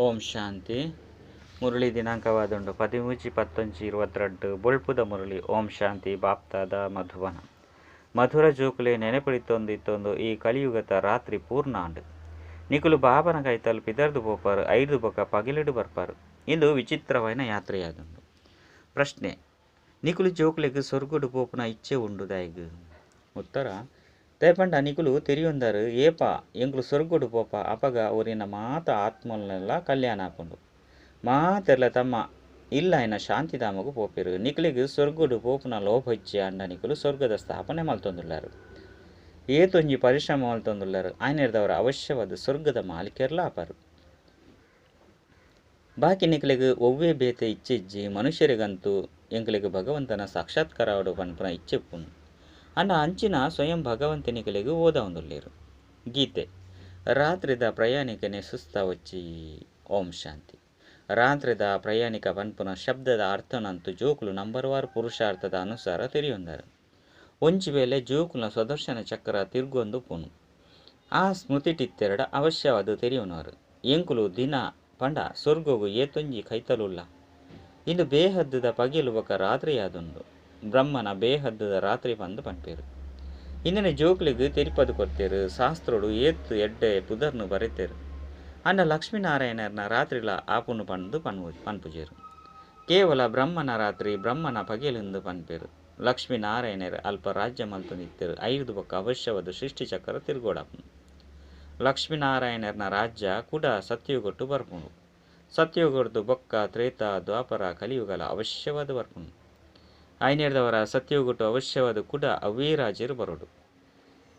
ಓಂ ಶಾಂತಿ. ಮುರಳಿ ದಿನಾಂಕವಾದುಂಡು 13-10-22. ಬೊಳ್ಪುದ ಮುರಳಿ. ಓಂ ಶಾಂತಿ. ಬಾಪ್ತಾದ ಮಧುವನ. ಮಧುರ ಜೋಕುಲೆ ನೆನಪಿಡಿತೊಂದು ಇತ್ತೊಂದು ಈ ಕಲಿಯುಗತ ರಾತ್ರಿ ಪೂರ್ಣ ಆಂಡ್. ನಿಕುಲು ಬಾಬನ ಕೈತಲ್ ಪಿದರ್ದು ಪೋಪಾರು, ಐದು ಬೊಕ ಪಗಿಲಿಡು ಬರ್ಪಾರು. ಇಂದು ವಿಚಿತ್ರವಾಯಿನ ಯಾತ್ರೆಯಾದುಂಡು. ಪ್ರಶ್ನೆ: ನಿಕುಲು ಜೋಕುಲೆಗ್ ಸ್ವರ್ಗಡು ಪೋಪುನ ಇಚ್ಛೆ ಉಂಡು ದಾಯೆಗ್? ಉತ್ತರ: ದಯಪಂಡ ನಿಕುಲು ತೆರಿಯೊಂದರು ಏಪ ಎಂಕುಲು ಸ್ವರ್ಗಡು ಪೋಪ ಅಪಗ ಒರಿನ ಮಾತ ಆತ್ಮಲೆಲ್ಲ ಕಲ್ಯಾಣ ಆಪುಂಡು. ಮಾತೆರ್ಲ ತಮ್ಮ ಇಲ್ಲಾಯಿನ ಶಾಂತಿಧಾಮಗ್ ಪೋಪೆರು. ನಿಕುಲೆಗ್ ಸ್ವರ್ಗಡು ಪೋಪುನ ಲೋಭ ಇಚ್ಛೆ ಅಂಡ ನಿಕುಲು ಸ್ವರ್ಗದ ಸ್ಥಾಪನೆ ಮಲ್ತೊಂದುಲ್ಲಾರು. ಏತೊಂಜಿ ಪರಿಶ್ರಮ ಮಲ್ತೊಂದುಲ್ಲಾರು. ಆಯ್ನೆರ್ದವರ ಅವಶ್ಯವಾದ ಸ್ವರ್ಗದ ಮಾಲೀಕರ್ಲ ಆಪಾರು. ಬಾಕಿ ನಿಕುಲೆಗ್ ಒವ್ವೇ ಬೇತೆ ಇಚ್ಛೆ ಇಜ್ಜಿ. ಮನುಷ್ಯರಿಗಂತೂ ಎಂಕುಲೆಗ್ ಭಗವಂತನ ಸಾಕ್ಷಾತ್ಕಾರವಾಡು ಪನ್ಪುನ ಇಚ್ಛೆ ಉಪ್ಪುಂಡು. ಅಂಡ ಅಂಚಿನ ಸ್ವಯಂ ಭಗವಂತ ನಿಕುಲೆಗ್ ಓದಾವೊಂದುಲ್ಲೆರ್. ಗೀತೆ: ರಾತ್ರಿದ ಪ್ರಯಾಣಿಕನೆ ಸುಸ್ತಾವೊಚ್ಚಿ. ಓಂ ಶಾಂತಿ. ರಾತ್ರಿದ ಪ್ರಯಾಣಿಕ ಪನ್ಪುನ ಶಬ್ದದ ಅರ್ಥನಂತೂ ಜೋಕುಲು ನಂಬರ್ವಾರ್ ಪುರುಷಾರ್ಥದ ಅನುಸಾರ ತೆರಿಯೊಂದರು. ಒಂಜಿ ವೇಳೆ ಜೋಕುಲ ಸ್ವದರ್ಶನ ಚಕ್ರ ತಿರ್ಗೊಂದು ಪುನು ಆ ಸ್ಮೃತಿಟಿತ್ತೆರಡ ಅವಶ್ಯವಾದ ತೆರಿಯೊನವರು. ಎಂಕುಲು ದಿನ ಪಂಡ ಸ್ವರ್ಗಗು ಏತೊಂಜಿ ಕೈತಲುಲ್ಲ. ಇಂದು ಬೇಹದ್ದುದ ಪಗೆಲು ಬೊಕ ರಾತ್ರಿಯಾದುಂಡು. ಬ್ರಹ್ಮನ ಬೇಹದ್ದುದ ರಾತ್ರಿ ಪಂದು ಪನ್ಪೆರು. ಇಂದನೆ ಜೋಕುಲೆಗ್ ತೆರಿಪದು ಕೊರ್ತೆರು. ಶಾಸ್ತ್ರಡು ಏತ್ ಎಡ್ಡೆ ಪುದರ್ನು ಬರೆತೆರು. ಅಂಡ ಲಕ್ಷ್ಮೀನಾರಾಯಣರ್ನ ರಾತ್ರಿಲ ಆಪುನು ಪಂದು ಪನ್ಪುಜೆರು. ಕೇವಲ ಬ್ರಹ್ಮನ ರಾತ್ರಿ ಬ್ರಹ್ಮನ ಪಗೆಲುಂದು ಪನ್ಪೆರು. ಲಕ್ಷ್ಮೀನಾರಾಯಣರ್ ಅಲ್ಪ ರಾಜ್ಯ ಮಲ್ತೊಂದಿತ್ತೆರು. ಐದು ಬೊಕ ಅವಶ್ಯವಾದ ಸೃಷ್ಟಿ ಚಕ್ರ ತಿರುಗೋಡಾಪುನು. ಲಕ್ಷ್ಮೀನಾರಾಯಣರ್ನ ರಾಜ್ಯ ಕೂಡ ಸತ್ಯಯುಗಟ್ಟು ಬರ್ಪುಂಡು. ಸತ್ಯಯುಗಡ್ದು ಬೊಕ್ಕ ತ್ರೇತ ದ್ವಾಪರ ಕಲಿಯುಗಲ ಅವಶ್ಯವಾದ ಬರ್ಪುಂಡು. ಐನೇರ್ದವರ ಸತ್ಯಯುಗಟ್ಟು ಅವಶ್ಯವಾದ ಕೂಡ ಅವೇ ರಾಜ್ಯರು ಬರೋಡು.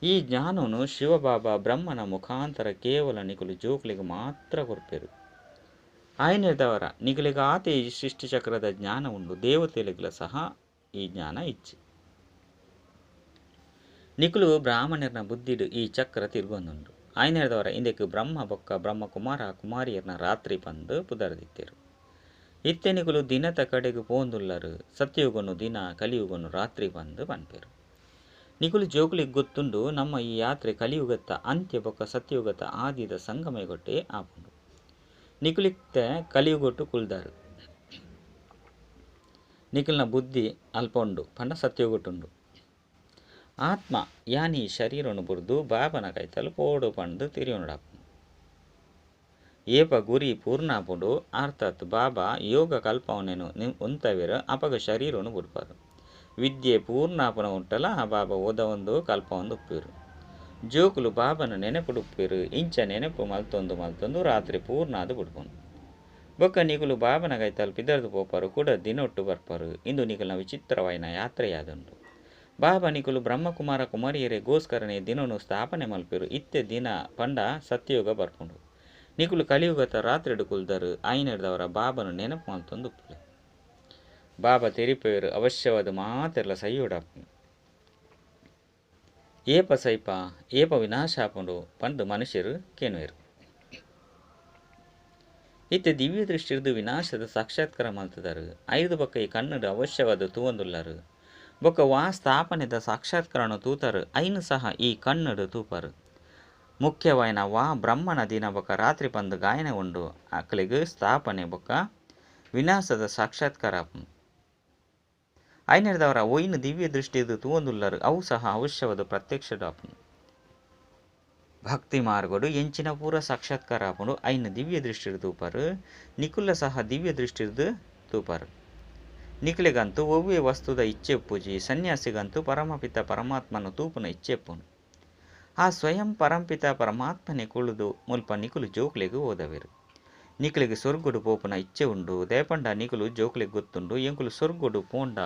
ಈ ಜ್ಞಾನನು ಶಿವಬಾಬಾ ಬ್ರಹ್ಮನ ಮುಖಾಂತರ ಕೇವಲ ನಿಕುಲು ಜೋಕುಲಿಗೆ ಮಾತ್ರ ಕೊರ್ಪೆರು. ಐನೇರ್ದವರ ನಿಕುಲಿಗೆ ಆತೆ ಈ ಸೃಷ್ಟಿಚಕ್ರದ ಜ್ಞಾನ ಉಂಡು. ದೇವತೆಗಳಿಗೆಲ್ಲ ಸಹ ಈ ಜ್ಞಾನ ಇಚ್ಛೆ. ನಿಕುಲು ಬ್ರಾಹ್ಮಣರ್ನ ಬುದ್ಧಿಡು ಈ ಚಕ್ರ ತಿರುಗೊಂದುಂಡು. ಐನೇರ್ದವರ ಇಂದಕ್ಕೆ ಬ್ರಹ್ಮ ಬೊಕ್ಕ ಬ್ರಹ್ಮಕುಮಾರ ಕುಮಾರಿಯರ್ನ ರಾತ್ರಿ ಪಂದು ಪುದರ್ದಿತ್ತೇರು. ಇತ್ತೆ ನಿಕುಲು ದಿನದ ಕಡೆಗೆ ಪೋಂದುಲ್ಲರು. ಸತ್ಯಯುಗನು ದಿನ ಕಲಿಯುಗನು ರಾತ್ರಿ ಪಂದು ಪನ್ಪೆರು. ನಿಕುಲು ಜೋಕುಲಿಗೆ ಗೊತ್ತುಂಡು ನಮ್ಮ ಈ ಯಾತ್ರೆ ಕಲಿಯುಗತ್ತ ಅಂತ್ಯ ಬೊಕ್ಕ ಸತ್ಯಯುಗತ್ತ ಆದಿದ ಸಂಗಮಗೊಟ್ಟೆ ಆಪುಂಡು. ನಿಕುಲಿಕ್ತೆ ಕಲಿಯುಗೊಟ್ಟು ಕುಲ್ದಾರು. ನಿಕುಲ್ನ ಬುದ್ಧಿ ಅಲ್ಪ ಉಂಡು ಪಂಡ ಸತ್ಯಯುಗಟ್ಟುಂಡು. ಆತ್ಮ ಯಾನಿ ಶರೀರನು ಬುರ್ದು ಬಾಬನ ಕೈತಲು ಪೋಡು ಪಂದು ತಿರಿಯೊಂಡಾಪುಂಡು. ಏಪ ಗುರಿ ಪೂರ್ಣ ಆಪುಂಡು ಅರ್ಥಾತ್ ಬಾಬಾ ಯೋಗ ಕಲ್ಪವನೆನು ಉಂತವೇರು ಅಪಗ ಶರೀರನು ಬುಡ್ಪಾರು. ವಿದ್ಯೆ ಪೂರ್ಣಾಪನ ಉಂಟಲ ಬಾಬಾ ಓದವೊಂದು ಕಲ್ಪವೊಂದು ಉಪ್ಪೇರು. ಜೋಕುಲು ಬಾಬನ ನೆನಪುಡುಪ್ಪೇರು. ಇಂಚ ನೆನಪು ಮಲ್ತೊಂದು ಮಲ್ತೊಂದು ರಾತ್ರಿ ಪೂರ್ಣ ಅದು ಬುಡ್ಪುಂಡು. ಬೊಕ್ಕ ನಿಕುಲು ಬಾಬನ ಕೈತಲ್ ಪಿದರ್ದು ಪೋಪಾರು ಕೂಡ ದಿನೊಟ್ಟು ಬರ್ಪಾರು. ಇಂದು ನಿಕುಲ್ನ ವಿಚಿತ್ರವಾಯಿನ ಯಾತ್ರೆಯಾದುಂಡು. ಬಾಬಾ ನಿಕುಲು ಬ್ರಹ್ಮಕುಮಾರ ಕುಮಾರಿಯರೇ ಗೋಸ್ಕರನೇ ದಿನನು ಸ್ಥಾಪನೆ ಮಲ್ಪೇರು. ಇತ್ತೆ ದಿನ ಪಂಡ ಸತ್ಯಯುಗ ಬರ್ಪುಂಡು. ನಿಕುಲು ಕಲಿಯುಗತ ರಾತ್ರಿಡು ಕುಲ್ದರು. ಐನೆರ್ದವರ ಬಾಬನು ನೆನಪು ಮಲ್ತೊಂದು ಉಪ್ಪುಲೆ. ಬಾಬಾ ತೆರಿಪೇರು ಅವಶ್ಯವಾದ ಮಾತೆರ್ಲ ಸೈಯೋಡಾಪುಂಡು. ಏಪ ಸೈಪ ಏಪ ವಿನಾಶ ಆಪುಂಡು ಪಂದು ಮನುಷ್ಯರು ಕೇನುವೆರು. ಇತ್ತೆ ದಿವ್ಯ ದೃಷ್ಟಿರ್ದು ವಿನಾಶದ ಸಾಕ್ಷಾತ್ಕಾರ ಮಲ್ತದಾರು. ಐದು ಬೊಕ್ಕ ಈ ಕಣ್ಣಡು ಅವಶ್ಯವಾದ ತೂವೊಂದುಲ್ಲಾರು. ಬೊಕ್ಕ ವಾ ಸ್ಥಾಪನೆದ ಸಾಕ್ಷಾತ್ಕಾರನು ತೂತಾರು ಐನು ಸಹ ಈ ಕಣ್ಣಡು ತೂಪಾರು. ಮುಖ್ಯವಾಯಿನ ವಾ ಬ್ರಹ್ಮನ ದಿನ ಬೊಕ್ಕ ರಾತ್ರಿ ಪಂದು ಗಾಯನ ಉಂಡು. ಅಕ್ಲೆಗ್ ಸ್ಥಾಪನೆ ಬೊಕ್ಕ ವಿನಾಶದ ಸಾಕ್ಷಾತ್ಕಾರ ಆಪುಂಡು. ಐನೆರ್ದವರ ಒಯ್ನು ದಿವ್ಯ ದೃಷ್ಟಿದು ತೂವೊಂದುಲ್ಲಾರು ಅವು ಸಹ ಅವಶ್ಯವಾದ ಪ್ರತ್ಯಕ್ಷ ಆಪುಂಡು. ಭಕ್ತಿ ಮಾರ್ಗಡು ಎಂಚಿನ ಪೂರ ಸಾಕ್ಷಾತ್ಕಾರ ಆಪುಂಡು. ಐನು ದಿವ್ಯ ದೃಷ್ಟಿಡ್ ತೂಪಾರು. ನಿಕುಲ ಸಹ ದಿವ್ಯ ದೃಷ್ಟಿರ್ದು ತೂಪಾರು. ನಿಕುಲೆಗಂತೂ ಒವ್ವೇ ವಸ್ತುದ ಇಚ್ಛೆ ಉಪ್ಪುಜಿ. ಸನ್ಯಾಸಿಗಂತೂ ಪರಮಪಿತ ಪರಮಾತ್ಮನ ತೂಪುನ ಇಚ್ಛೆ ಉಪ್ಪುಂಡು. ಆ ಸ್ವಯಂ ಪರಂಪಿತ ಪರಮಾತ್ಮನೆ ಕುಳುದು ಮುಲ್ಪ ನಿಕುಲು ಜೋಕುಲೆಗ್ ಓದವೇರು. ನಿಕುಲೆಗ್ ಸ್ವರ್ಗಡು ಪೋಪುನ ಇಚ್ಛೆ ಉಂಡು. ದಯಪಂಡ ನಿಕುಲು ಜೋಕುಲೆಗ್ ಗೊತ್ತುಂಡು ಎಂಕುಲು ಸ್ವರ್ಗಡು ಪೋಂಡ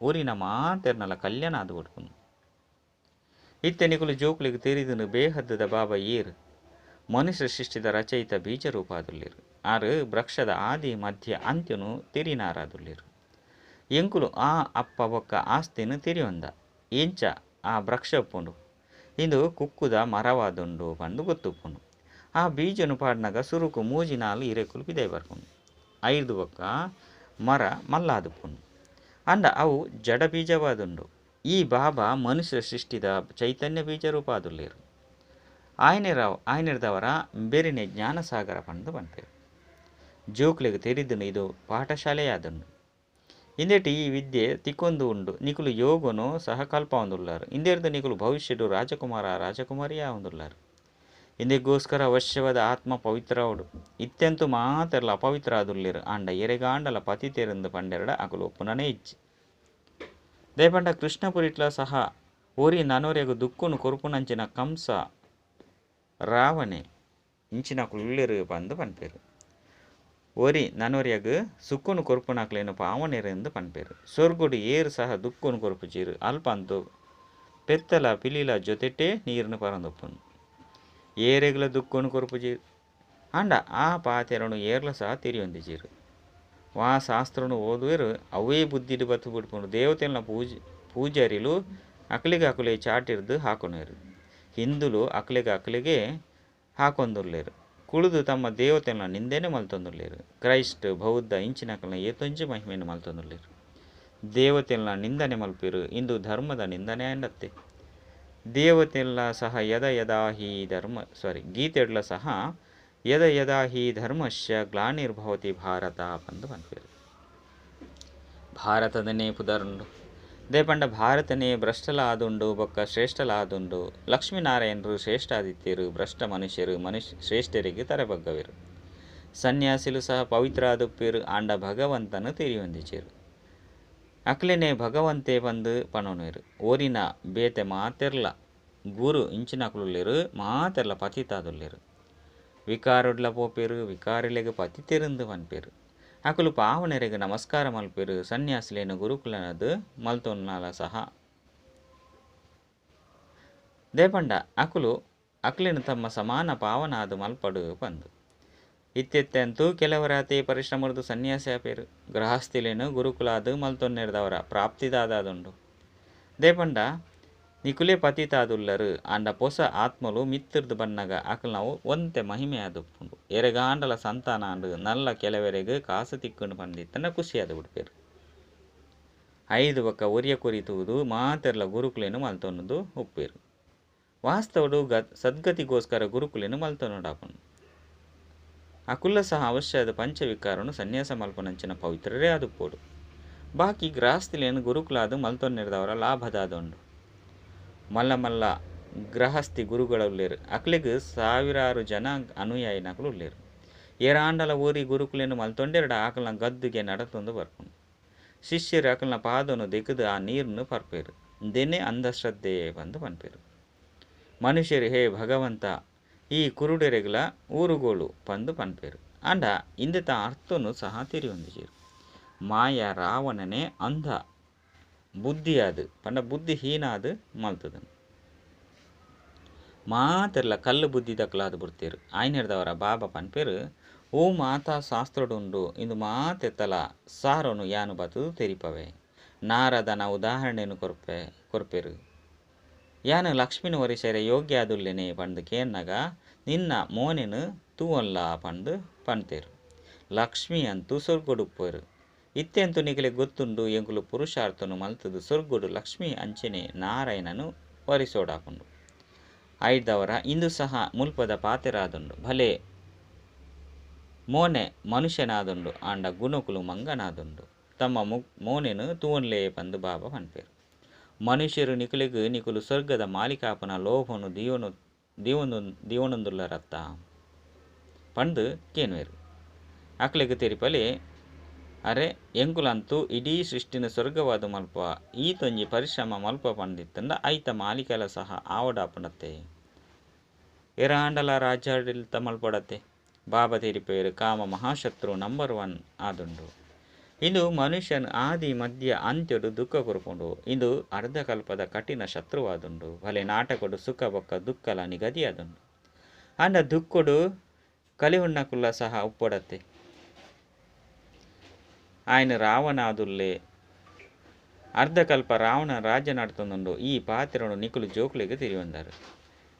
ಊರಿನ ಮಾತೆರ್ನಲ ಕಲ್ಯಾಣ ಆದು ಕೊಡ್ಪುಂಡು. ಇತ್ತೆ ನಿಕುಲು ಜೋಕುಲೆಗ್ ತೆರಿದನು ಬೇಹದ್ದದ ಬಾಬಾ ಏರ್ ಮನುಷ್ಯ ಸೃಷ್ಟಿದ ರಚಯಿತ ಬೀಜರೂಪ ಆದುಲ್ಲೇರು. ಆರು ವೃಕ್ಷದ ಆದಿ ಮಧ್ಯ ಅಂತ್ಯನು ತೆರಿನಾರಾದುಲ್ಲೇರು. ಎಂಕುಲು ಆ ಅಪ್ಪ ಬೊಕ್ಕ ಆಸ್ತಿನ ತೆರಿಯೊಂದ ಎಂಚ ಆ ವೃಕ್ಷ ಉಪ್ಪುಂಡು. ಇಂದು ಕುಕ್ಕುದ ಮರವಾದುಂಡು ಪಂದು ಗೊತ್ತುಪ್ಪುಂಡು. ಆ ಬೀಜನು ಪಾಡ್ನಾಗ ಸುರುಕು ಮೂಜಿ ನಾಲು ಇರೆಕುಲು ಪಿದೈ ಬರ್ಪುಂಡು. ಐದು ಬೊಕ್ಕ ಮರ ಮಲ್ಲಾದುಪ್ಪುಂಡು. ಅಂಡ ಅವು ಜಡ ಬೀಜವಾದುಂಡು. ಈ ಬಾಬಾ ಮನುಷ್ಯ ಸೃಷ್ಟಿದ ಚೈತನ್ಯ ಬೀಜ ರೂಪಾದುಲ್ಲೇರು. ಆಯ್ನೆರ್ದವರ ಬೆರಿನೆ ಜ್ಞಾನಸಾಗರ ಪಂದು ಪನ್ಪೆರು. ಜೋಕ್ಲೆಗ್ ತೆರಿದುಂಡು ಇದು ಪಾಠಶಾಲೆಯಾದುಂಡು. ಇಂದೆಟ್ ಈ ವಿದ್ಯೆ ತಿಕ್ಕೊಂದು ಉಂಡು. ನಿಕುಲು ಯೋಗನು ಸಹ ಕಲ್ಪಾವೊಂದುಲ್ಲಾರ್. ಇಂದೆರ್ದ್ ನಿಕುಲು ಭವಿಷ್ಯಡು ರಾಜಕುಮಾರ ರಾಜಕುಮಾರಿ ಆವೊಂದುಲ್ಲಾರ್. ಇಂದೆಗೋಸ್ಕರ ಅವಶ್ಯವಾದ ಆತ್ಮ ಪವಿತ್ರ ಆವೊಡು. ಇತ್ತೆಂತು ಮಾತೆರ್ಲ ಅಪವಿತ್ರ ಆದುಲ್ಲೆರ್. ಆಂಡ ಎರೆಗಾಂಡಲ ಪತಿತೆರೆಂದು ಪಂಡೆರಡ ಅಕುಲು ಒಪ್ಪುನನೇ ಇಜ್ಜಿ. ದಾಯೆ ಪಂಡ ಕೃಷ್ಣಪುರಿಟ್ಲ ಸಹ ಒರಿ ನನೊರಿಯಗ್ ದುಃಖನು ಕೊರ್ಪುನಂಚಿನ ಕಂಸ ರಾವಣೆ ಇಂಚಿನಕುಲು ಉಲ್ಲೆರ್ ಪಂದ್ ಪನ್ಪೆರ್. ಒರಿ ನನೊರಿಯಗ್ ಸುಖನು ಕೊರ್ಪುನಕ್ಲೆನ್ ಪಾವನೆರೆಂದು ಪನ್ಪೆರ್. ಸ್ವರ್ಗಡ್ ಏರ್ ಸಹ ದುಃಖನು ಕೊರ್ಪುಜೆರ್. ಅಲ್ಪ ಅಂತೂ ಪೆತ್ತಲ ಪಿಲಿಲ ಜೊತೆಟೇ ನೀರ್ನ್ ಪರೊಂದುಪ್ಪುಂಡು. ಏರೆಗ್ಲ ದುಃಖನು ಕೊರ್ಪುಜೆರ್. ಆಂಡ ಆ ಪಾತೆರನು ಏರ್ಲ ಸಹ ತೆರಿಯೊಂದಿಜೆರ್. ವಾ ಶಾಸ್ತ್ರನು ಓದುವೆರ್ ಅವೇ ಬುದ್ಧಿಡ್ ಬತ್ತ್ ಬುಡ್ಪುಂಡು. ದೇವತೆಲ್ನ ಪೂಜೆ ಪೂಜಾರಿಲು ಅಕ್ಲೆಗ್ ಅಕುಲೇ ಚಾಟಿರ್ದ್ ಹಾಕೊನುವೆರ್. ಹಿಂದುಲು ಅಕ್ಲೆಗ್ ಅಕ್ಲೆಗೇ ಹಾಕೊಂದುಲ್ಲೆರ್. ಕುಳುದು ತಮ್ಮ ದೇವತೆಲ್ನ ನಿಂದನೆ ಮಲ್ತೊಂದುಲ್ಲೆರ್. ಕ್ರೈಸ್ಟ್ ಬೌದ್ಧ ಇಂಚಿನಕಲ್ನ ಏತೊಂಜಿ ಮಹಿಮೆನ್ ಮಲ್ತೊಂದುಲ್ಲೆರ್. ದೇವತೆಲ್ನ ನಿಂದನೆ ಮಲ್ಪೆರ್. ಇಂದು ಧರ್ಮದ ನಿಂದನೆ ಆಂಡತ್ತೆ. ದೇವತೆಲ್ಲ ಸಹ ಯದ ಯದಾ ಹಿ ಧರ್ಮ ಸಾರಿ ಗೀತೆಡ್ಲ ಸಹ ಯದ ಯದಾ ಹಿ ಧರ್ಮಸ್ಯ ಗ್ಲಾನಿರ್ಭವತಿ ಭಾರತ ಪಂದ್ ಪನ್ಪೆರ್. ಭಾರತದನೇ ಪುದರುಂಡು. ದಾಯೆ ಪಂಡ ಭಾರತನೇ ಭ್ರಷ್ಟಲ ಆದುಂಡು ಬೊಕ್ಕ ಶ್ರೇಷ್ಠಲ ಆದುಂಡು. ಲಕ್ಷ್ಮೀನಾರಾಯಣರು ಶ್ರೇಷ್ಠ ಆದಿತ್ತೆರ್. ಭ್ರಷ್ಟ ಮನುಷ್ಯರು ಮನುಷ್ಯ ಶ್ರೇಷ್ಠರಿಗೆ ತರೆಬಗ್ಗವೆರ್. ಸನ್ಯಾಸಿಲು ಸಹ ಪವಿತ್ರ ಆದುಪ್ಪೆರ್. ಆಂಡ ಭಗವಂತನ ತೆರಿಯೊಂದಿಜೆರ್. ಅಕ್ಲೆನೇ ಭಗವಂತೆ ಪಂದ್ ಪನೊನುವೆರ್. ಒರಿನ ಬೇತೆ ಮಾತೆರ್ಲ ಗುರು ಇಂಚಿನಕುಲುಲ್ಲೆರ್ ಮಾತೆರ್ಲ ಪತಿತಾದುಲ್ಲೆರ್. ವಿಕಾರಡ್ಲ ಪೋಪೆರ್. ವಿಕಾರಿಲೆಗ್ ಪತಿತೆರೆಂದು ಪನ್ಪೆರ್. ಅಕುಲು ಪಾವನೆರೆಗ್ ನಮಸ್ಕಾರ ಮಲ್ಪೆರ್. ಸನ್ಯಾಸಿಲೆನ್ ಗುರುಕುಲಾದ್ ಮಲ್ತೊನ್ನಾಲ ಸಹ. ದಾಯೆ ಪಂಡ ಅಕುಲು ಅಕ್ಲೆನ್ ತಮ್ಮ ಸಮಾನ ಪಾವನಾದ್ ಮಲ್ಪಡ್ ಪಂದ್. ಇತ್ತಿತ್ತಂತೂ ಕೆಲವರಾತೆ ಪರಿಶ್ರಮರ್ದ್ ಸನ್ಯಾಸಿ ಆಪೆರ್. ಗೃಹಸ್ಥಿಲೆನ್ ಗುರುಕುಲಾದ್ ಮಲ್ತೊನ್ನೆರ್ದವರ ಪ್ರಾಪ್ತಿ ದಾದಾದುಂಡು. ದಾಯೆ ಪಂಡ ನಿಕುಲೇ ಪತಿತಾದುಲ್ಲರ್. ಆಂಡ ಪೊಸ ಆತ್ಮಲು ಮಿತ್ತುರ್ದ್ ಬನ್ನಗ ಅಕಲ್ನವು ಒಂತೆ ಮಹಿಮೆ ಆದುಪ್ಪುಂಡು. ಎರೆಗಾಂಡಲ ಸಂತಾನ ಆಂಡ್ ನಲ್ಲ ಕೆಲವೆರೆಗ್ ಕಾಸು ತಿಕ್ಕುಂಡು ಪಂದಿತ್ತಂಡ ಖುಷಿಯಾದ್ ಬುಡ್ಪೆರ್. ಐದು ಬೊಕ್ಕ ಒರಿಯ ಕೊರಿ ತೂದು ಮಾತೆರ್ಲ ಗುರುಕುಲೆನ್ ಮಲ್ತೊಂದು ಉಪ್ಪೆರ್. ವಾಸ್ತವಡು ಸದ್ಗತಿಗೋಸ್ಕರ ಗುರುಕುಲೆನ್ ಮಲ್ತೊನೊಡಾಪುಂಡು. ಅಕುಲ್ಲ ಸಹ ಅವಶ್ಯಾದ ಪಂಚವಿಕಾರನು ಸನ್ಯಾಸ ಮಲ್ಪುನಂಚಿನ ಪವಿತ್ರರೇ ಆದುಪ್ಪೊಡು. ಬಾಕಿ ಗೃಹಸ್ಥಿಲೆನ್ ಗುರುಕುಲಾದ್ ಮಲ್ತೊನ್ನೆರ್ದವರ ಲಾಭದಾದುಂಡು. ಮಲ್ಲ ಮಲ್ಲ ಗೃಹಸ್ಥಿ ಗುರುಗಳುಲ್ಲೆರ್. ಅಕ್ಲೆಗ್ ಸಾವಿರಾರು ಜನ ಅನುಯಾಯಿನಕುಲು ಉಲ್ಲೆರ್. ಏರಾಂಡಲ ಒರಿ ಗುರುಕುಲೆನ್ ಮಲ್ತೊಂಡೆರ್ಡ ಅಕಲ್ನ ಗದ್ದುಗೆ ನಡತೊಂದು ಬರ್ಪುಂಡು. ಶಿಷ್ಯರು ಅಕಲ್ನ ಪಾದೊನು ದೆಕ್ಕುದು ಆ ನೀರ್ನ್ ಪರ್ಪೆರ್. ಇಂದೆನೇ ಅಂಧಶ್ರದ್ಧೆ ಪಂದ್ ಪನ್ಪೆರ್. ಮನುಷ್ಯರು ಹೇ ಭಗವಂತ ಈ ಕುರುಡೆರೆಗ್ಲ ಊರುಗೋಳು ಪಂದ್ ಪನ್ಪೆರ್. ಆಂಡ ಇಂದೆತ ಅರ್ಥನು ಸಹ ತೆರಿಯೊಂದಿಜೆರ್. ಮಾಯ ರಾವಣನೇ ಅಂಧ ಬುದ್ಧಿಯಾದ್ ಪಂಡ ಬುದ್ಧಿಹೀನ ಆದ್ ಮಲ್ತುದುಂಡು. ಮಾತೆರ್ಲ ಕಲ್ಲು ಬುದ್ಧಿದಕುಲಾದ್ ಬುಡ್ತೆರ್. ಆಯ್ನೆರ್ದವರ ಬಾಬಾ ಪನ್ಪೆರ್ ಓ ಮಾತಾ ಶಾಸ್ತ್ರಡುಂಡು ಇಂದು ಮಾತೆತ್ತಲ ಸಾರನು ಯಾನ್ ಬತ್ತುದು ತೆರಿಪವೆ. ನಾರದನ ಉದಾಹರಣೆನ್ ಕೊರ್ಪೆ ಕೊರ್ಪೆರ್. ಯಾನ್ ಲಕ್ಷ್ಮಿನ ವರಿಸೆರೆ ಯೋಗ್ಯ ಆದುಲ್ಲೆನೆ ಪಂದ್ ಕೇನ್ನಗ ನಿನ್ನ ಮೋನೆನ್ ತೂವೊನ್ಲ ಪಂದ್ ಪಂತೆರ್. ಲಕ್ಷ್ಮಿ ಅಂತೂ ಸ್ವರ್ಗಡುಪ್ಪುವೆರ್. ಇತ್ತೆಂತೂ ನಿಕಲೆಗ್ ಗೊತ್ತುಂಡು ಎಂಕುಲು ಪುರುಷಾರ್ಥನು ಮಲ್ತುದು ಸ್ವರ್ಗಡು ಲಕ್ಷ್ಮಿ ಅಂಚೆನೆ ನಾರಾಯಣನ್ ವರಿಸೋಡಾಪುಂಡು. ಐಡ್ದವರ ಇಂದು ಸಹ ಮುಲ್ಪದ ಪಾತೆರಾದುಂಡು. ಭಲೆ ಮೋನೆ ಮನುಷ್ಯನಾದುಂಡು ಆಂಡ ಗುಣಕುಲು ಮಂಗನಾದುಂಡು. ತಮ್ಮ ಮೋನೆನ್ ತೂವೊನ್ಲೆ ಪಂದ್ ಬಾಬಾ ಪನ್ಪೆರ್. ಮನುಷ್ಯರು ನಿಕುಲೆಗ್ ನಿಕುಲು ಸ್ವರ್ಗದ ಮಾಲೀಕ ಆಪುನ ಲೋಭನು ದಿಯೊನು ದಿಯೊನು ದಿಯೊನೊಂದುಲ್ಲರತ್ತ ಪಂದ್ ಕೇನುವೆರ್. ಅಕ್ಲೆಗ್ ತೆರಿಪಲೆ ಅರೆ ಎಂಕುಲಂತೂ ಇಡೀ ಸೃಷ್ಟಿನ ಸ್ವರ್ಗವಾದ್ ಮಲ್ಪುವ ಈತೊಂಜಿ ಪರಿಶ್ರಮ ಮಲ್ಪ ಪಂದಿತ್ತುಂಡ ಐತ ಮಾಲೀಕಲ ಸಹ ಆವಡಾಪುಂಡತ್ತೆ. ಏರಾಂಡಲ ರಾಜ್ಯಾಡಳಿತ ಮಲ್ಪೊಡತ್ತೆ. ಬಾಬಾ ತೆರಿಪೆರ್ ಕಾಮ ಮಹಾಶತ್ರು ನಂಬರ್ 1 ಆದುಂಡು. ಇಂದು ಮನುಷ್ಯನ ಆದಿ ಮಧ್ಯ ಅಂತ್ಯಡು ದುಃಖ ಕೊರ್ಪುಂಡು. ಇಂದು ಅರ್ಧಕಲ್ಪದ ಕಠಿಣ ಶತ್ರುವಾದುಂಡು. ಭಲೆ ನಾಟಕಡು ಸುಖ ಬೊಕ್ಕ ದುಃಖಲ ನಿಗದಿಯಾದುಂಡು. ಆಂಡ ದುಃಖಡು ಕಲಿಯುಣ್ಣಕುಲ್ಲ ಸಹ ಉಪ್ಪೊಡತ್ತೆ. ಆಯ್ನ ರಾವಣಾದುಲ್ಲೆ. ಅರ್ಧಕಲ್ಪ ರಾವಣ ರಾಜ್ಯ ನಡತೊಂದುಂಡು. ಈ ಪಾತೆರನು ನಿಕುಲು ಜೋಕುಲೆಗ್ ತೆರಿಯೊಂದಾರ್.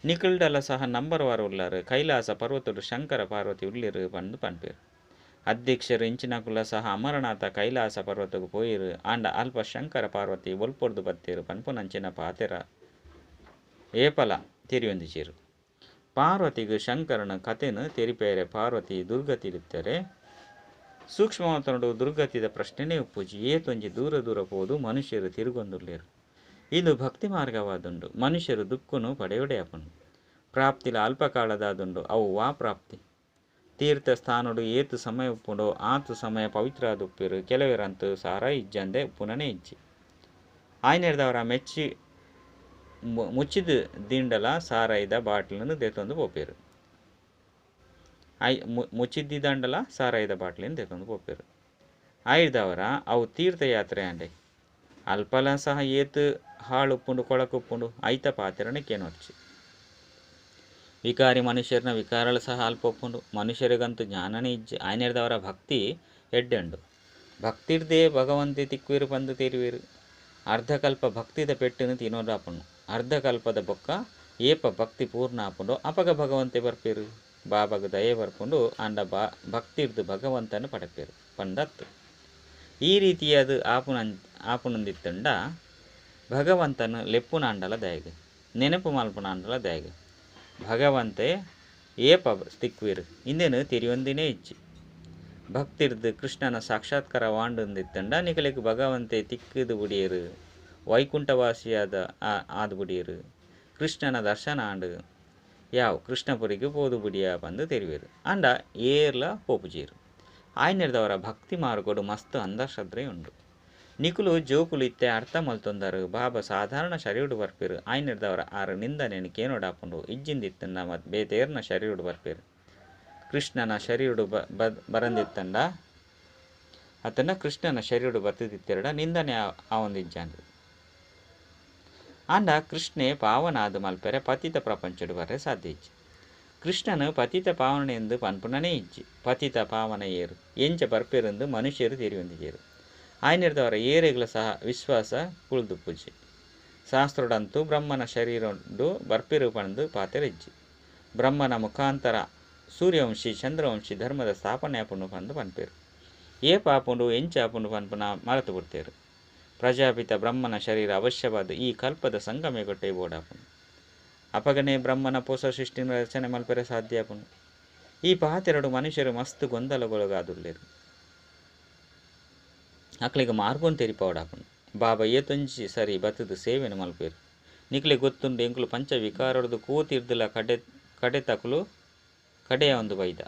ನಿಕುಲ್ಡಲ ಸಹ ನಂಬರ್ ವಾರ್ ಉಲ್ಲಾರ್. ಕೈಲಾಸ ಪರ್ವತಡು ಶಂಕರ ಪಾರ್ವತಿ ಉಲ್ಲೆರ್ ಪಂದ್ ಪನ್ಪೆರ್. ಅಧ್ಯಕ್ಷರು ಇಂಚಿನಕುಲ್ಲ ಸಹ ಅಮರನಾಥ ಕೈಲಾಸ ಪರ್ವತಗ್ ಪೋಯೆರ್. ಆಂಡ ಅಲ್ಪ ಶಂಕರ ಪಾರ್ವತಿ ಒಲ್ಪೊರ್ದು ಬತ್ತೆರ್ ಪನ್ಪುನಂಚಿನ ಪಾತೆರ ಏಪಲ ತೆರಿಯೊಂದಿಜೆರ್. ಪಾರ್ವತಿಗ್ ಶಂಕರನ ಕತೆನ್ ತೆರಿಪೆರೆ ಪಾರ್ವತಿ ದುರ್ಗತಿಡಿತ್ತರೆ. ಸೂಕ್ಷ್ಮವತನಡು ದುರ್ಗತಿದ ಪ್ರಶ್ನೆನೇ ಉಪ್ಪುಜಿ. ಏತೊಂಜಿ ದೂರ ದೂರ ಪೋದು ಮನುಷ್ಯರು ತಿರುಗೊಂದುಲ್ಲೆರ್. ಇಂದು ಭಕ್ತಿ ಮಾರ್ಗವಾದುಂಡು. ಮನುಷ್ಯರು ದುಃಖನು ಪಡೆಯೊಡೆ ಆಪುಂಡು. ಪ್ರಾಪ್ತಿಲ ಅಲ್ಪಕಾಲದಾದುಂಡು. ಅವು ವಾ ಪ್ರಾಪ್ತಿ? ತೀರ್ಥ ಸ್ಥಾನೊಡು ಏತ್ ಸಮಯ ಉಪ್ಪುಂಡೋ ಆತ್ ಸಮಯ ಪವಿತ್ರ ಆದುಪ್ಪೆರ್. ಕೆಲವೆರಂತೂ ಸಾರ ಇಜ್ಜಂದೆ ಉಪ್ಪುನನೇ ಇಜ್ಜಿ. ಆಯಿನೆಡ್ದಾವರ ಮೆಚ್ಚಿ ಮುಚ್ಚಿದ್ ದೀಂಡಲ ಸಾರಾಯಿದ ಬಾಟ್ಲಿನ್ ದೆತೊಂದು ಪೋಪೆರ್. ಮುಚ್ಚಿದ್ದಿದಾಂಡಲ ಸಾರಾಯಿದ ಬಾಟ್ಲಿನ್ ದೆತೊಂದು ಪೋಪೆರ್. ಆಯಿಡ್ದಾವರ ಅವು ತೀರ್ಥಯಾತ್ರೆ ಆಂಡೆ. ಅಲ್ಪಲ ಸಹ ಏತ್ ಹಾಳು ಉಪ್ಪುಂಡು, ಕೊಳಕು ಉಪ್ಪುಂಡು, ಐತ ಪಾತೆರನೆ ಕೇನೊಡ್ಚಿ. ವಿಕಾರಿ ಮನುಷ್ಯರ್ನ ವಿಕಾರಲ ಸಹ ಅಲ್ಪ ಉಪ್ಪುಂಡು. ಮನುಷ್ಯರಿಗಂತೂ ಜ್ಞಾನನೇ ಇಜ್ಜಿ. ಆಯಿನೆಡ್ದಾವರ ಭಕ್ತಿ ಎಡ್ಡೆಂಡು. ಭಕ್ತಿರ್ದೇ ಭಗವಂತೆ ತಿಕ್ಕುವೆರು ಪಂದ್ ತೆರಿವೆರು. ಅರ್ಧಕಲ್ಪ ಭಕ್ತಿದ ಪೆಟ್ಟುನು ತಿನೊಡಾಪುಂಡು. ಅರ್ಧಕಲ್ಪದ ಬೊಕ್ಕ ಏಪ ಭಕ್ತಿ ಪೂರ್ಣ ಆಪುಂಡೋ ಅಪಗ ಭಗವಂತೆ ಬರ್ಪೆರು. ಬಾಬಾಗ್ ದಯೆ ಬರ್ಪುಂಡು. ಆಂಡ ಭಕ್ತಿರ್ದ್ ಭಗವಂತನ ಪಡೆಪೆರು ಪಂದತ್ತು. ಈ ರೀತಿಯಾದ ಆಪುನಂದಿತ್ತಂಡ ಭಗವಂತನ ಲೆಪ್ಪುನಾಂಡಲ ದಯಗ್, ನೆನಪು ಮಲ್ಪುನಾಂಡಲ ದಯಗ್. ಭಗವಂತೆ ಏಪ ತಿಕ್ಕುವೆರು ಇಂದೇನು ತೆರಿಯೊಂದಿನೇ ಇಜ್ಜಿ. ಭಕ್ತಿರ್ದ್ ಕೃಷ್ಣನ ಸಾಕ್ಷಾತ್ಕಾರ ವಾಂಡಂದಿತ್ತಂಡ ನಿಕಲೆಗ್ ಭಗವಂತೆ ತಿಕ್ಕುದು ಬುಡಿಯರು, ವೈಕುಂಠವಾಸಿಯಾದ ಆದ್ ಬುಡಿಯರು, ಕೃಷ್ಣನ ದರ್ಶನ ಆಂಡ್, ಯಾವ್ ಕೃಷ್ಣಪುರಿಗೆ ಪೋದು ಬುಡಿಯ ಪಂದು ತೆರಿವೆರು. ಆಂಡ ಏರ್ಲ ಪೋಪುಜೀರು. ಆಯ್ನೆಡ್ದವರ ಭಕ್ತಿ ಮಾರ್ಗೋಡು ಮಸ್ತ್ ಅಂಧಶ್ರದ್ಧೆ ಉಂಡು. ನಿಕುಲು ಜೋಕುಲು ಇತ್ತೆ ಅರ್ಥ ಮಲ್ತೊಂದರು. ಬಾಬಾ ಸಾಧಾರಣ ಶರೀರಡು ಬರ್ಪೆರು. ಆಯ್ನೆಡ್ದವರ ಆರು ನಿಂದನೆನು ಕೇನೋಡಾಪುಂಡು. ಇಜ್ಜಿಂದಿತ್ತಂಡ ಮತ್ ಬೇತೇರ್ನ ಶರೀರಡು ಬರ್ಪೆರು. ಕೃಷ್ಣನ ಶರೀರಡು ಬರಂದಿತ್ತಂಡ ಅತನ ಕೃಷ್ಣನ ಶರೀರಡು ಬತ್ತಿತ್ತಿರಡ ನಿಂದನೆ ಆವೊಂದಿಜ್ಜಾಂಡ್. ಆಂಡ ಕೃಷ್ಣೆ ಪಾವನಾದ ಮಲ್ಪೆರೆ ಪತಿತ ಪ್ರಪಂಚಡು ಬರ್ರೆ ಸಾಧ್ಯ ಇಜ್ಜಿ. ಕೃಷ್ಣನು ಪತಿತ ಪಾವನ ಎಂದು ಪನ್ಪುನನೇ ಇಜ್ಜಿ. ಪತಿತ ಪಾವನ ಏರು ಎಂಚ ಬರ್ಪೆರೆಂದು ಮನುಷ್ಯರು ತೆರಿಯೊಂದಿಜೆರು. ಆಯ್ನೆಡ್ದವರ ಏರೆಗ್ಲ ಸಹ ವಿಶ್ವಾಸ ಕುಳ್ದುಪ್ಪುಜಿ. ಶಾಸ್ತ್ರಡಂತೂ ಬ್ರಹ್ಮನ ಶರೀರಡು ಬರ್ಪೆರು ಪಂದು ಪಾತೆರಿಜ್ಜಿ. ಬ್ರಹ್ಮನ ಮುಖಾಂತರ ಸೂರ್ಯವಂಶಿ ಚಂದ್ರವಂಶಿ ಧರ್ಮದ ಸ್ಥಾಪನೆ ಆಪುಂಡು ಪಂದು ಪನ್ಪೆರು. ಏಪ ಆಪುಂಡು ಎಂಚ ಆಪುಂಡು ಪನ್ಪುನ ಮರೆತು ಬಿಡ್ತೇರು. ಪ್ರಜಾಪಿತ ಬ್ರಹ್ಮನ ಶರೀರ ಅವಶ್ಯವಾದ ಈ ಕಲ್ಪದ ಸಂಗಮೆಗೊಟ್ಟೆ ಬೋಡಾಪುಂಡು. ಅಪಗನೆ ಬ್ರಹ್ಮನ ಪೋಸ ಸೃಷ್ಟಿನ ರಚನೆ ಮಲ್ಪೆರೆ ಸಾಧ್ಯ ಆಪುಂಡು. ಈ ಪಾತೆರಡು ಮನುಷ್ಯರು ಮಸ್ತ್ ಗೊಂದಲಗೊಳಗಾದುಲ್ಲೆರು. ಅಕ್ಲೆಗ್ ಮಾರ್ಗೊಂದು ತೆರಿಪಾವಡಾಪುಂಡು. ಬಾಬಾ ಏತೊಂಜಿ ಸರಿ ಬತ್ತದ ಸೇವೆನು ಮಲ್ಪೆರು. ನಿಕ್ಲೆ ಗೊತ್ತುಂಡು ಎಂಕುಲು ಪಂಚ ವಿಕಾರೊಡ್ದು ಕೂತಿರ್ದಲ ಕಡೆ ಕಡೆತಕುಲು ಕಡೆಯ ಒಂದು ಬೈದ.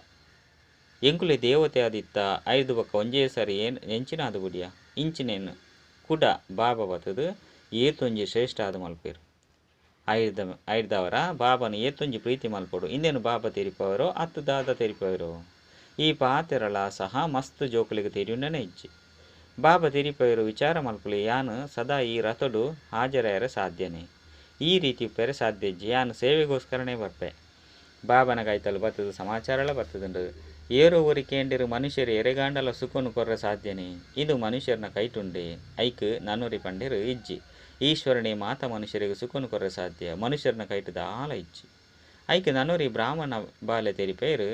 ಎಂಕುಲೆ ದೇವತೆ ಆದಿತ್ತ ಐದು ಬೊಕ್ಕ ಒಂಜೇ ಸರಿ ಏನ್ ಎಂಚಿನಾದ ಬುಡಿಯ ಇಂಚಿನೇನು ಕುಡ ಬಾಬಾ ಬತ್ತದ ಏತೊಂಜಿ ಶ್ರೇಷ್ಠ ಆದ ಮಲ್ಪೆರು. ಐರ್ದವರ ಬಾಬನ ಏತೊಂಜಿ ಪ್ರೀತಿ ಮಲ್ಪೊಡು. ಇಂದೇನು ಬಾಬಾ ತೆರಿಪವರೋ ಅತ್ತು ದಾದ ತೆರಿಪವರೋ. ಈ ಪಾತೆರಳ ಸಹ ಮಸ್ತ್ ಜೋಕುಲಿಗೆ ತೆರಿಯುನನೇ ಇಜ್ಜಿ. ಬಾಬಾ ತೆರಿಪವರು ವಿಚಾರ ಮಲ್ಪುಲಿ. ಯಾನು ಸದಾ ಈ ರಥಡು ಹಾಜರಾಯರೆ ಸಾಧ್ಯನೇ. ಈ ರೀತಿ ಉಪ್ಪೆರೆ ಸಾಧ್ಯ ಇಜ್ಜಿ. ಯಾನು ಸೇವೆಗೋಸ್ಕರನೇ ಬರ್ಪೆ. ಬಾಬನ ಕಾಯ್ತಲು ಬತ್ತದ ಸಮಾಚಾರಲ ಬತ್ತದುಂಡು. ಏರೋ ಒರಿ ಕೇಂಡಿರು ಮನುಷ್ಯರು ಎರೆಗಾಂಡಲ ಸುಖನು ಕೊರ್ರೆ ಸಾಧ್ಯನೇ. ಇದು ಮನುಷ್ಯರನ ಕೈಟುಂಡೆ. ಐಕ್ ನಾನೂರಿ ಪಂಡಿರು ಇಜ್ಜಿ. ಈಶ್ವರನೇ ಮಾತ ಮನುಷ್ಯರಿಗೆ ಸುಖನು ಕೊರ್ರೆ ಸಾಧ್ಯ. ಮನುಷ್ಯರನ ಕೈಟು ದಾಲ ಇಜ್ಜಿ. ಐಕ್ ನಾನೂರಿ ಬ್ರಾಹ್ಮಣ ಬಾಲೆ ತೆರಿಪೇರು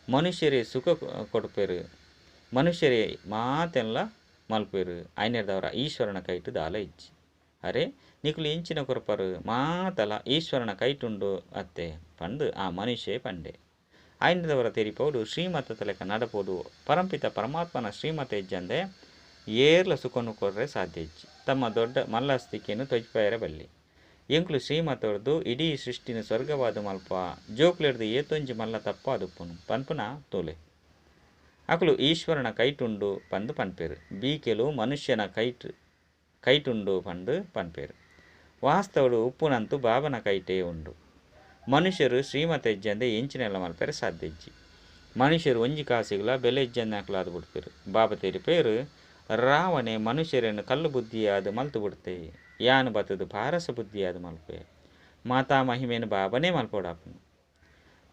ಮನುಷ್ಯರೇ ಸುಖ ಕೊಡ್ಪೇರು, ಮನುಷ್ಯರೇ ಮಾತೆಲ್ಲ ಮಲ್ಪೇರು. ಐನೆರ್ದವರ ಈಶ್ವರನ ಕೈಟು ದಾಲ ಇಜ್ಜಿ. ಅರೆ ನಿಕುಲು ಇಂಚಿನ ಕೊರ್ಪರು ಮಾತಲ ಈಶ್ವರನ ಕೈಟುಂಡು ಅತ್ತೆ ಪಂದು ಆ ಮನುಷ್ಯೇ ಪಂಡೆ. ಐನದವರ ತೆರಿಪೋಡು ಶ್ರೀಮತ ತಲೆಕ ನಡಪೋಡು. ಪರಂಪಿತ ಪರಮಾತ್ಮನ ಶ್ರೀಮತ ಇಜ್ಜಂದೆ ಏರ್ಲ ಸುಖನು ಕೊರ್ರೆ ಸಾಧ್ಯ ಇಜ್ಜಿ. ತಮ್ಮ ದೊಡ್ಡ ಮಲ್ಲಸ್ತಿಕೆಯನ್ನು ತೊಜ್ಪಾಯರ ಬಲ್ಲಿ. ಎಂಕುಲು ಶ್ರೀಮತೊರ್ದು ಇಡೀ ಸೃಷ್ಟಿನ ಸ್ವರ್ಗವಾದ ಮಲ್ಪ ಜೋಕ್ಲೆರ್ದು ಏತೊಂಜಿ ಮಲ್ಲ ತಪ್ಪ ಅದುಪ್ಪುನು ಪನ್ಪುನ ತೋಲೆ. ಅಕುಲು ಈಶ್ವರನ ಕೈಟುಂಡು ಪಂದು ಪನ್ಪೇರು. ಬೀಕೆಲು ಮನುಷ್ಯನ ಕೈಟುಂಡು ಪಂದು ಪನ್ಪೇರು. ವಾಸ್ತವಡು ಉಪ್ಪುನಂತೂ ಬಾಬನ ಕೈಟೇ ಉಂಡು. ಮನುಷ್ಯರು ಶ್ರೀಮತ ಇಜ್ಜಂದೆ ಎಂಚಿನೆಲ್ಲ ಮಲ್ಪೆರೆ ಸಾಧ್ಯ ಇಜ್ಜಿ. ಮನುಷ್ಯರು ಒಂಜಿ ಕಾಸಿಗ್ಲ ಬೆಲೆ ಇಜ್ಜಂದೆ ಅಕುಲಾದ್ ಬಿಡ್ಪೇರು. ಬಾಬಾ ತೆರಿಪೇರು ರಾವಣೆ ಮನುಷ್ಯರನ್ನು ಕಲ್ಲು ಬುದ್ಧಿಯಾದ ಮಲ್ತು ಬಿಡ್ತೆ. ಯಾನು ಬತ್ತದು ಪಾರಸ ಬುದ್ಧಿಯಾದ ಮಲ್ಪೆ. ಮಾತಾ ಮಹಿಮೇನು ಬಾಬನೇ ಮಲ್ಪೋಡಾಪುನು.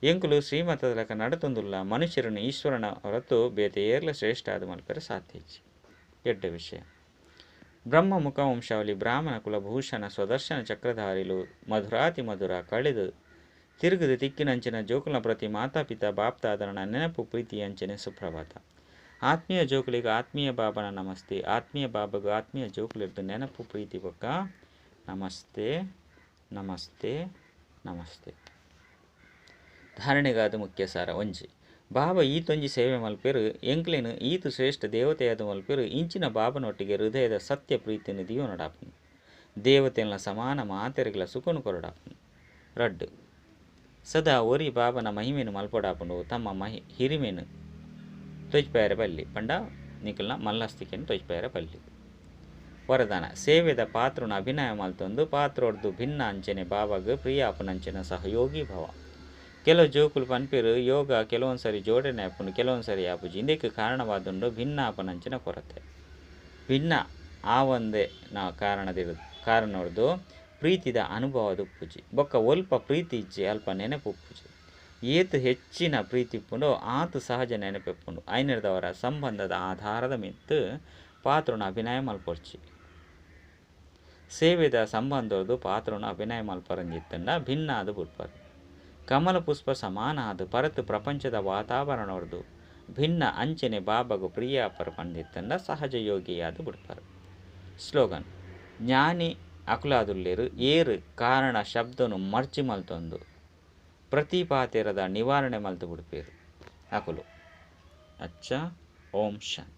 ಎಂಕುಲು ಶ್ರೀಮತದ ಲೆಕ್ಕ ನಡತೊಂದುಲ್ಲ. ಮನುಷ್ಯರನ್ನು ಈಶ್ವರನ ಹೊರತು ಬೇತೆ ಏರ್ಲ ಶ್ರೇಷ್ಠ ಆದ ಮಲ್ಪೆರೆ ಸಾಧ್ಯ ಇಜ್ಜಿ. ಎಡ್ಡ ವಿಷಯ. ಬ್ರಹ್ಮ ಮುಖ ವಂಶಾವಳಿ ಬ್ರಾಹ್ಮಣ ಕುಲಭೂಷಣ ಸ್ವದರ್ಶನ ಚಕ್ರಧಾರಿಲು ಮಧುರಾತಿ ಮಧುರ ಕಳೆದು ತಿರುಗದು ತಿಕ್ಕಿನಂಚಿನ ಜೋಕುಲ ಪ್ರತಿ ಮಾತಾಪಿತಾ ಬಾಪ್ತಾದರನ ನೆನಪು ಪ್ರೀತಿ ಅಂಚನೆ ಸುಪ್ರಭಾತ. ಆತ್ಮೀಯ ಜೋಕುಲಿಗೆ ಆತ್ಮೀಯ ಬಾಬನ ನಮಸ್ತೆ. ಆತ್ಮೀಯ ಬಾಬಗ ಆತ್ಮೀಯ ಜೋಕುಲಿರ್ದು ನೆನಪು ಪ್ರೀತಿ ಬೊಕ್ಕ ನಮಸ್ತೆ ನಮಸ್ತೆ ನಮಸ್ತೆ. ಧಾರಣೆಗಾದ ಮುಖ್ಯ ಸಾರ. ಒಂಜಿ ಬಾಬಾ ಈತೊಂಜಿ ಸೇವೆ ಮಲ್ಪೆರ್, ಎಂಕ್ಲೆನ್ ಈತ್ ಶ್ರೇಷ್ಠ ದೇವತೆಯಾದ್ ಮಲ್ಪೆರ್. ಇಂಚಿನ ಬಾಬನೊಟ್ಟಿಗೆ ಹೃದಯದ ಸತ್ಯ ಪ್ರೀತಿನ ದಿಯೋನಡಾಪುಂಡು. ದೇವತೆಲ್ನ ಸಮಾನ ಮಾತೆರೆಗ್ಲ ಸುಖನು ಕೊರಡಾಪುಂಡು. ರಡ್ಡ್ ಸದಾ ಒರಿ ಬಾಬನ ಮಹಿಮೆನ್ ಮಲ್ಪೊಡಾಪುಂಡು. ತಮ್ಮ ಮಹಿ ಹಿರಿಮೆನ್ ತೊಜ್ಪಾಯರೆ ಬಲ್ಲಿ ಪಂಡ ನಿಕಲ್ನ ಮಲ್ಲಸ್ತಿಕೆನ್ ತೊಜ್ಪಾಯರೆ ಬಲ್ಲಿ. ವರದಾನ ಸೇವೆದ ಪಾತ್ರನ ಅಭಿನಯ ಮಲ್ತೊಂದು ಪಾತ್ರೊಡ್ದು ಭಿನ್ನ ಅಂಚನೆ ಬಾಬಾಗ್ ಪ್ರಿಯ ಆಪುನಂಚಿನ ಸಹಯೋಗಿ ಭವ. ಕೆಲವು ಜೋಕುಲು ಪನ್ಪೆರ್ ಯೋಗ ಕೆಲವೊಂದು ಸರಿ ಜೋಡಣೆ ಆಪುಂಡು, ಕೆಲವೊಂದು ಸರಿ ಆಪುಜಿ. ಇಂದೆಕ್ ಕಾರಣವಾದುಂಡು ಭಿನ್ನ ಆಪುನಂಚಿನ ಕೊರತೆ. ಭಿನ್ನ ಆವಂದೆ ನ ಕಾರಣದಿಡ್ ಕಾರಣೊಡ್ದು ಪ್ರೀತಿದ ಅನುಭವದ ಉಪ್ಪುಜಿ. ಬೊಕ್ಕ ಒಲ್ಪ ಪ್ರೀತಿ ಇಜ್ಜಿ ಅಲ್ಪ ನೆನಪು ಉಪ್ಪುಜಿ. ಏತ್ ಹೆಚ್ಚಿನ ಪ್ರೀತಿ ಉಪ್ಪುಂಡೋ ಆತ್ ಸಹಜ ನೆನಪೆಪ್ಪುಂಡು. ಐನೆರ್ದವರ ಸಂಬಂಧದ ಆಧಾರದ ಮಿತ್ತ್ ಪಾತ್ರನ ಅಭಿನಯ ಮಲ್ಪೊಡ್ಚಿ. ಸೇವೆದ ಸಂಬಂಧೊರ್ದು ಪಾತ್ರನ ಅಭಿನಯ ಮಲ್ಪರಂದಿತ್ತಂಡ ಭಿನ್ನ ಆದ್ ಬುಡ್ಪರ್. ಕಮಲ ಪುಷ್ಪ ಸಮಾನ ಆದ್ ಪರತ್ ಪ್ರಪಂಚದ ವಾತಾವರಣೊರ್ದು ಭಿನ್ನ ಅಂಚನೆ ಬಾಬಾಗ್ ಪ್ರಿಯ ಆಪರ್ ಪಂದಿತ್ತಂಡ ಸಹಜ ಯೋಗಿಯಾದ್ ಬುಡ್ಪರ್. ಸ್ಲೋಗನ್: ಜ್ಞಾನಿ ಅಕುಲಾದುಲ್ಲೆರ್ ಏರ್ ಕಾರಣ ಶಬ್ದನು ಮರ್ಜಿ ಮಲ್ತೊಂದು ಪ್ರತಿಪಾತೆರದ ನಿವಾರಣೆ ಮಲ್ತ್ ಬುಡ್ಪೆರ್ ಅಕುಲು. ಅಚ್ಚ, ಓಂ ಶಾಂತಿ.